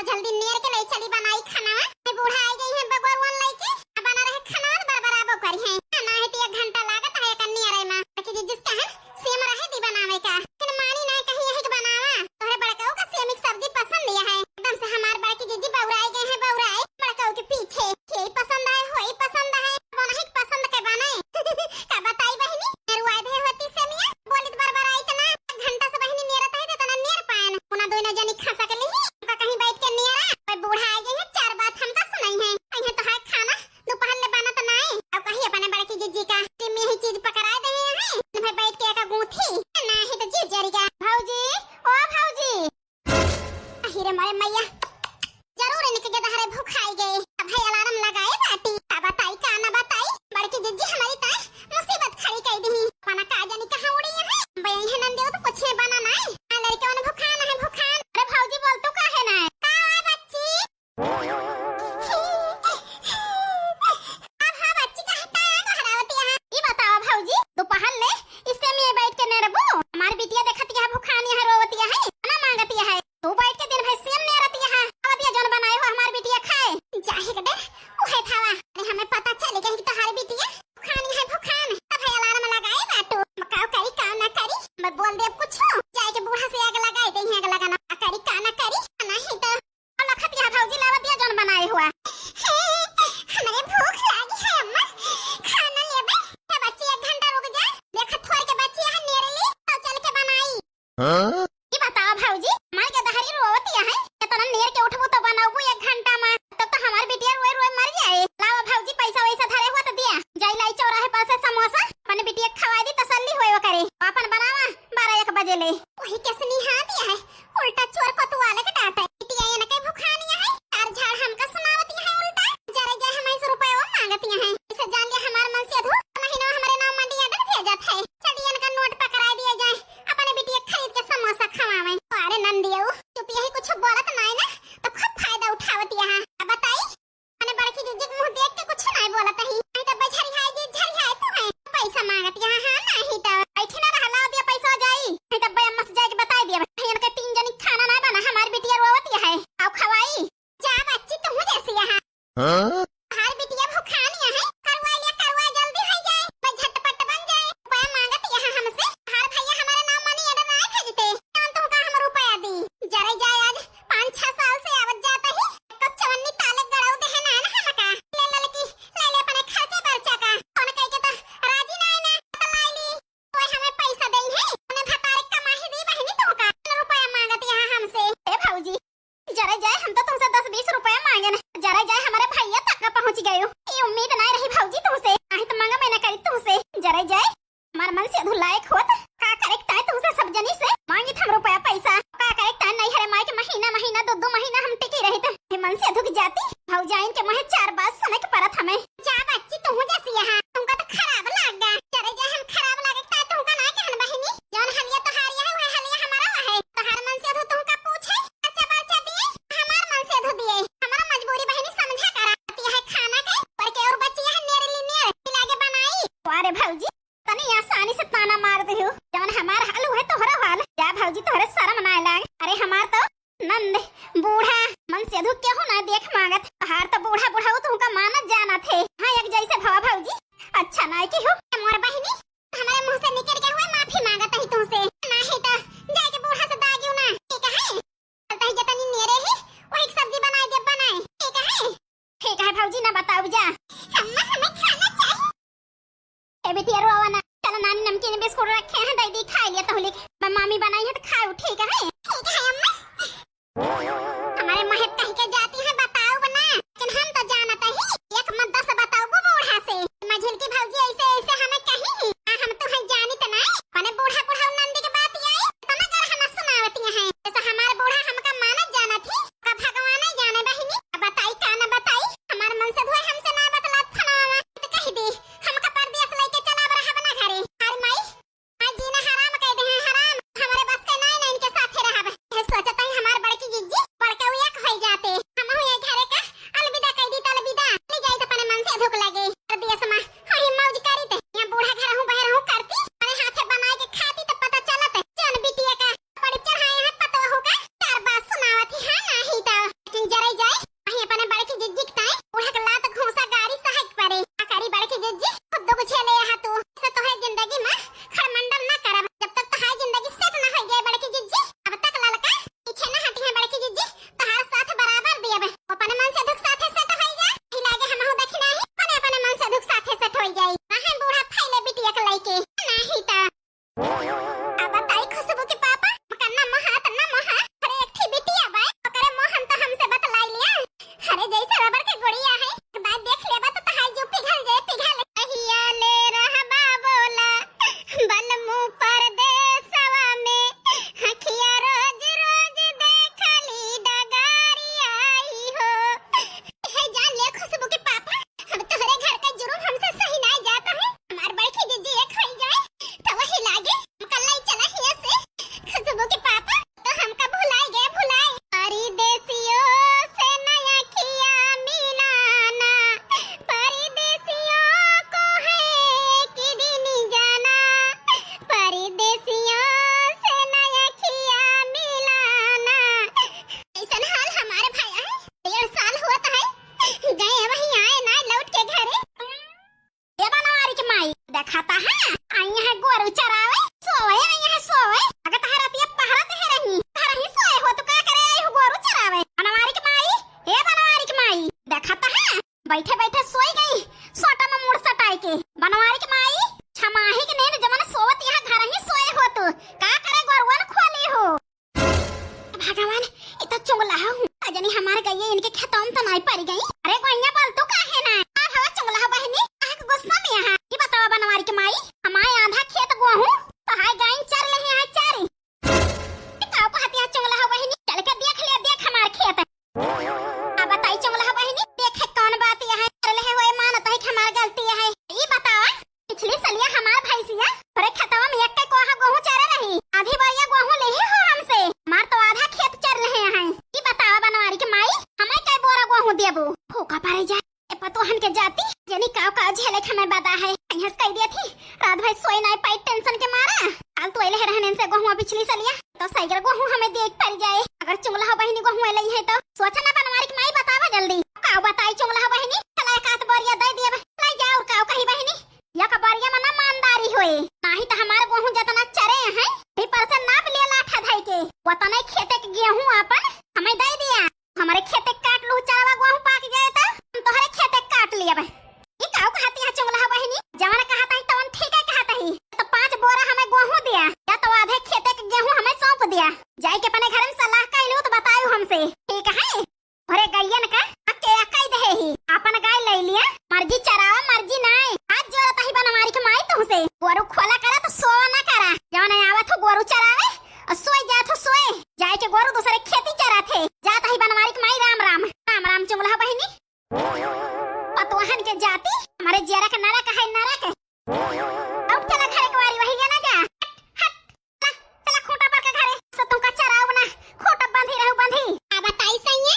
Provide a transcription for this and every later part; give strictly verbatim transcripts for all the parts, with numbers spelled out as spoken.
जल्दी नेर के लई चली बनाई खाना। ये बूढ़ा आई गई है बगोरवन लई के, अब बना रहे खाना तो बरबराबो करी है। ना है तो एक घंटा लागत है एक नेरे में। बाकी जिज्जी से कहे सेम रहे दी बनावे का, लेकिन मानी ना कहीं यही के बनावा। तोहरे बड़काऊ का सेम की सब्जी पसंद है, एकदम से हमार बड़की जिज्जी बौराई गए हैं, बौराई बड़काऊ के पीछे। यही पसंद है, वही पसंद है, वो नहीं पसंद के बने। का बताई बहिनी, नेरुआ दे होती सेमिया, बोलित बरबराई इतना, घंटा से बहिनी नेरत है, तो इतना नेर पाएन। उना दोनों जनी खा सकली ही, का कहीं बैठ के नेरा, भाई बूढ़ा आ गए हैं, चार बात हमका सुनाई है। अइहे तो है खाना, दोपहर ले बनत नाई, अब कहीं अपने बड़की जिज्जी का, टिम्मी ही चीज पकड़ाए दे हैं, भाई बैठ के एका गूंथी, नाही तो जीव जरी गा। भौजी, ओ भौजी, अहि रे मोरे मैया, जरूर इनके के दहरे भुखाई गए। अब है अलार्म लगाए बाटी, का बताई का ना बताई, बड़की जिज्जी हमारी ताई मुसीबत खड़ी कर दी। पना का जानी कहाँ उड़ी है। बे है नंदे तो कुछ बना नाई। आ लड़के उन्हें भुखान है भुखान। अरे भौजी बोल तू काहे ना? का हुआ बच्ची? अब हाँ बच्ची का हटा है तो हरावती है। ई बताओ भौजी, दोपहर ले इसे में बैठ के नेरबू? हमार बिटिया देखत यहाँ भुखान यहाँ रोवती है, ना मांगती है। तू बैठ के दिन भर सेम नेरत यहाँ, अब दिया जौन बनाए हो हमार बिटिया खाए। जाहे के दे, उहे खावा। अरे हमें पता चल गया कि तोहार बिटिया भुखान है भुखान। तब है अलार्म लगाए बाटू। मकाओ करी काम ना करी, मैं बोल दे अब कुछ। जाए के बूढ़ा से आग लगाए दे, आग लगाना। आ करी का ना करी, नहीं तो लखत यहाँ भौजी लावा दिया जौन बनाए हुआ। हे, हमरे भूख लागी है अम्मा, खाना लेबे। ए बच्ची एक घंटा रुक जा, देख थोड़ के बच्ची यहाँ नेरे ली, तो चल के बनाई। हाँ? ई बताओ भौजी, हमार के दहरी रोवत है, केतना नेर के उठबू तो बनबू एक घंटा में, तब तो हमार बिटिया रोए रोए मर जाए। लाओ भौजी, पैसा वैसा धरे हुआ तो दिया, जाई लाई चौराहे पर से समोसा, अपने बिटिया के खवाई दी, तसल्ली होए करे। अपन बनावा बारह एक बजे ले। वही कैसे निहा दिया है, उल्टा चोर कोतवाल के डांटे। बिटिया इनके भुखानिया है, चार झाड़ हमका सुनावती है उल्टा, जरे गए हम ऐसे रुपये वो मांगती है। इसे जान लिया हमार मन से अधू, महीना हमारे नाम मंडी order भेजत है, चलिए इनका नोट पकड़ा दिया जाए। अपने बिटिया खरीद के समोसा खवावे। अरे नंदियो, चुप यही कुछ बोलत नाई ना, तो खूब फायदा उठावत यहाँ। अब बताई, अपने बड़की जिज्जी के मुंह देख के कुछ नाई बोलत ही। नहीं तो बे झरियाए जी, झरियाए तू है। पैसा मांगत यहाँ, हाँ, नहीं तो बैठी ना रहा, लाओ दिया पैसा जाई। नहीं तो बे अम्मा से जाके बताई दिया। नहीं इनके तीन जनी खाना ना बना, हमारी बिटिया रोवत है, आओ खवाई। जा बच्ची, तू जैसी यहाँ। हाँ? हर बिटिया भुखान यहाँ है, करवा लिया, करवा जल्दी हो जाए, बस झटपट बन जाए। रुपया मांगत यहाँ हमसे, हर भैया हमारे नाम money order ना भेजते, कौन तुमका हम रुपया दी? जरे जाए आज, पाँच छह साल से आवत जात ही, कब चवन्नी ताले गड़ाऊ दे है ना, ना हमका। ले ललकी, ले ले अपने खर्चे बर्चा का, फोन कई के तो राजी ना है ना, तो लाई ली। कोई हमें पैसा दे है, उन्हें भतारे कमाही दी बहिनी तुमका, रुपया मांगत यहाँ हमसे। ए भौजी, जरे जाए, हम तो तुमसे दस बीस रुपया मांगे ना। जरे जाए, हमारे भैया तक का पहुंच गए हो। ये उम्मीद ना रही भौजी तुमसे, नहीं तो मांगा मैं ना करी तुमसे। जरे जाए, हमार मन से अधू लायक होत, का करे ताए तुमसे सब जनी से मांगी हम रुपया पैसा, का करे ताए नहीं हरे माई के महीना महीना दो दो महीना हम टिकी रही थे। ये मन से अधू की जाती, भौजाइन के मुँहे चार बात सुने के परत हमें। जा बच्ची, तू जैसी यहाँ, तुमका तो खराब लाग गया। जरे जाए हम खराब लागे ताए तुमका ना कहन बहिनी, जौन हलिया तोहार है, वह हलिया हमारा है। तोहार मन से अधू तुमका पूछे, अच्छा बच्चा दिए, हमार मन से अधू दिए। हमारा मजबूरी बहिनी समझा करा। आती है खाना के, पर के और बच्ची है नेरली नेर, लागे बनाई। अरे भौजी, तनी आसानी से ताना मार दे हो, जौन हमार हाल हुए तोहरा हाल। जा भौजी, तोहरे शर्म ना लाग। अरे हमार तो नंद, बूढ़ा, मन से अधू केहू ना देख मांगत। तोहार तो बूढ़ा बुढ़ाऊ तुमका मानत जानत है। बैठे बैठे सोई गई, सोटा में मुड़ सटाई के। बनवारी के माई, छमाही के नेन जमन सोवत यहाँ घर ही सोए हो तू, का करे गोरुअन खोली हो? भगवान, ई तो चुगला हूँ। अजनी हमार गइया इनके खेतवा में तो नाई पड़ी गई। अरे गोइया बोल तू काहे ना? का हवा चुगला बहिनी? काहे के गुस्सा में यहाँ? ई बतावा बनवारी के माई, हमारे आधा खेत गोहूँ, तो हाय गाइन चर ले हैं, हाय चर। ई का कहती है चुगला बहिनी? चल के देख ले, देख हमार खेत। अब बताई चुगला बहिनी, देखे कौन बात यहाँ चर ले है, होए मानत है कि हमार गलती है। ई बतावा, पिछली सलिया हमार भैंसिया तोरे खेतवा में एक के कोहा गोहूँ चरे रही, आधी बरिया गोहूँ लेही हो हमसे, हमार तो आधा खेत चर रहे हैं। ई बतावा बनवारी के माई, हमें कै बोरा गोहूँ देबू? फूका परे जाए, ए पतोहन के जाति, जनी काव काव झेले के हमें बदा है। अइहस कह दिया थी, रात भर सोई नाई पाई टेंशन के मारा। काल तो अइले रहन इनसे गोहुआ पिछली सलिया, तो सैगर गोहूँ हमें देख पड़ जाए। अगर चुगला बहिनी गोहूँ अइले है तो सोचा ना बनवारी के माई, बतावा जल्दी। काव बताई चुगला बहिनी, चला एक आध बोरिया दे दिया, लाई जा और काव कही बहिनी। या कबारिया में ना मानदारी होए, नाही त हमार गोहूँ जतना चरे हैं, ही पर से नाप लिया लाठा धई के, वतने खेते के गेहूँ आपन हमें दे दिया। हमारे खेते काट लू चरवा, गोहूँ पाक जाए त हम तोहरे खेते काट लियब। ई काऊ कहत है चुगला बहिनी, जवन कहत है तवन ठीक है कहत है। तो पाँच बोरा हमें गोहूँ दिया, या तो आधे खेते के गेहूँ हमें सौंप दिया। जाए के अपने घर में सलाह कैलू तो बतायू हमसे, ठीक है? अरे गइयन का अके अकई दे ही, आपन गाय ले लिया, मर्जी चरावा मर्जी नाय। आज जोरत ही बनवारी के माई तुमसे, गोरू खोला करा तो सोवा ना करा, जवन आवत हो गोरू चरावे और सोई जात हो सोए, जाए के गोरू दूसरे खेती चरात है, जात ही बनवारी के माई राम राम, राम राम चुगला बहिनी। पतोहन के जाति, हमारे जियरा के नरक है नरक। अब चला घरे के वारी वही ना जा, हट, हट। चला, चला खूंटा पर के घरे, सो तुमका चराऊ ना, खूंटा बांधी रहू बांधी। आ बताई सैया,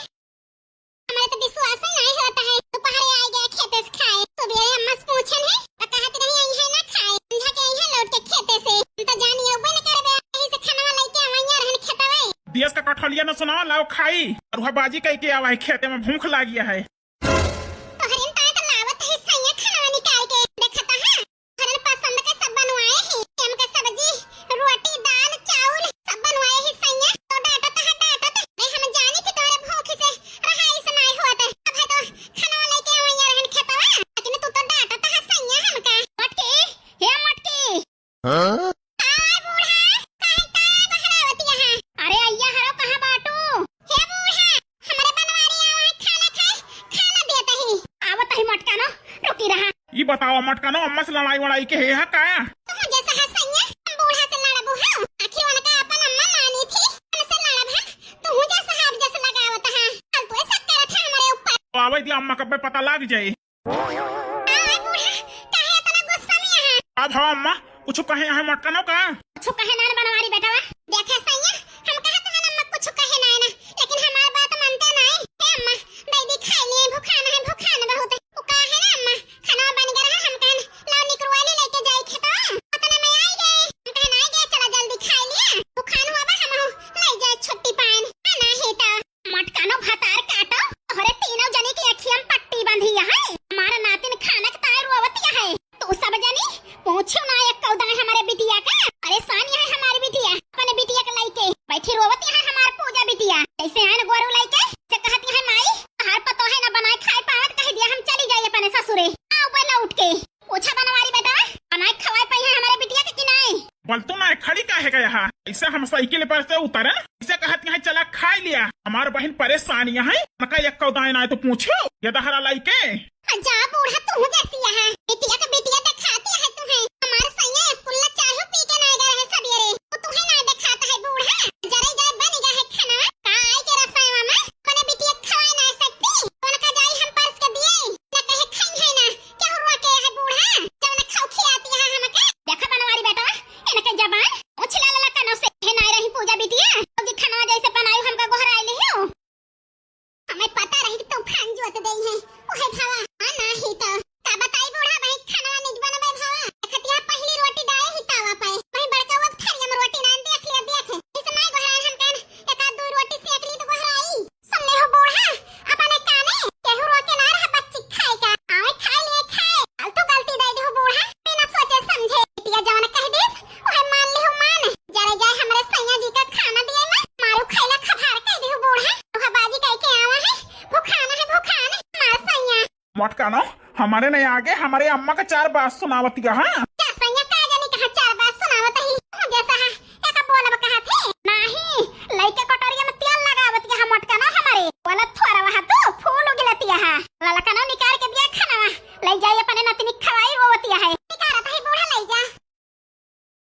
हमारे तो विश्वास ही नहीं होता है। दोपहरे आ गया खेते से खाए, सुबेरे अम्मा से पूछन है, तो कहत रही आई है ना खाए, समझा के आई है लौट के खेते से। हम तो जानी अउबे न करबे, यही से खाना लेके आवैया रहन खेतवे। देश का कठलिया न सुनाओ, लाओ खाई, और वह बाजी कह के आवा है खेते में, भूख लागिया है। तोहरे ताई तो लावत है सैया खाना निकाल के, देखता है। हरन पसंद के सब बनवाए ही। सेम के सब्जी, रोटी, दाल, चाउर सब बनवाए ही सैया। तो डांटत है, डांटत। नहीं हम जानी कि तोहरे भूख से रहाई से नाई होत। अब है तो खाना लेके आवैया रहन खेतवा। लेकिन तू तो डांटत है सैया हमका। मटकी, हे मटकी। हाँ? आय बूढ़ा, काहे का बहरावत यहाँ? अरे अइया हरो, कहाँ बाटू? हे बूढ़ा, हमरे बनवारी आवा है, खाना खाए, खाना देत ही। आवत ही मटकानो, रुकी रहा। ई बतावा मटकानो, अम्मा से लड़ाई वड़ाई के है का? तू जैसा है सैया, हम बूढ़ा से लड़बू हम? आखिर उनका अपन अम्मा मानी थी, हमसे लड़ब हम? तू जैसा हाथ जैसे लगावत है, फालतू शक करत है हमारे ऊपर। तो आवे दिया अम्मा, कब्बे पता लाग जाए। आय बूढ़ा, काहे इतना गुस्सा में है? अब हाँ अम्मा, कुछ कहे हैं मटकानो का? कुछ कहे ना बनवारी बेटवा। देखे सैया, हम कहत हन अम्मा कुछ कहे ना ना, लेकिन हमार बात मानते नहीं। हे अम्मा, दीदी खाई लिए, भुखान है, भुखान बहुत है। वो का है ना अम्मा, खाना बन गया है, हम कहन लाओ निकरवा ले लेके जाई खेतवा। उतने में आई गए, हम कहन आई गए, चला जल्दी खाई लिया, भुखान हुआ बा, हम ले जाए छुट्टी पाएन, है ना ही तो। मटकानो भतार काटो, तोहरे तीनों जने की अखिया में पट्टी बंधी है। हमारा नातिन खाना के ताय रोवतिया है। तू सब जनी पूछो ना एक कौदाय हमारे बिटिया का। परेशान है हमारी बिटिया, अपने बिटिया के लइके बैठी रोवतिया है हमार पूजा बिटिया। ऐसे आन गोरू लइके से कहती है, "माई, तहार पतो है ना बनाए खाए पावत, कह दिया हम चली जाई अपने ससुरे।" आओ बे लौट के। पूछा बनवारी बेटा, बनाए खवाए पाई है हमारे बिटिया के कि नहीं? बोल तू ना खड़ी काहे गया है? ऐसे हम साइकिल पर से उतरन, ऐसे कहत यहाँ चला खाई लिया। हमार बहिन परेशान यहाँ है, उनका एक कौदाय ना तो पूछो, ये दहरा लइके। जा बूढ़ा तू जैसी यहाँ, बिटिया का बिटिया दिखाती है तू है। हमार सैया एक कुल्ला चाहो पी के ना गया है सबेरे, वो तू है ना दिखाता है बूढ़ा। जरे जरे बन गया है खाना, का आई के रसोईवा में, अपने बिटिया खवाए ना सकती, उनका जाई हम परस के दिए, ना कहे खाई है ना, क्या हुआ के है बूढ़ा, जब ना खाओ खियाती है हमका। देखा बनवारी बेटा, इनके जबान उछला लला कनो से है ना रही पूजा बिटिया, तो कि खाना जैसे बनाई हमका गोहराई ले हो। हमें पता रही कि तूफान जोत देई है, ओहे भावा, आ ना ही तो। का बताई बूढ़ा भाई, खाना निज बनबे भावा। खतिया पहली रोटी डाले ही तावा पे, वही बड़का वक्त थरिया में रोटी ना देख लिया, देख। इस माई गोहरान हम कहन, एक आध दो रोटी सेक ली तो गोहराई। सुन ले हो बूढ़ा, अपने काने, केहू रोके ना रहा बच्ची खाए का। आवे खाए लिए खाए, फालतू गलती दे दे हो बूढ़ा, बिना सोचे समझे। बिटिया जवन कह देस, ओहे मान ले हो मान। जरे जाए हमरे सैया जी का खाना दिए में, मारू खैला खभार कह दे हो बूढ़ा। तोहा बाजी कह के आवा है, भुखान है भुखान, मार सैया। मत कानो, हमरे नहीं आगे हमरे अम्मा का चार बात सुनावतिया, हाँ?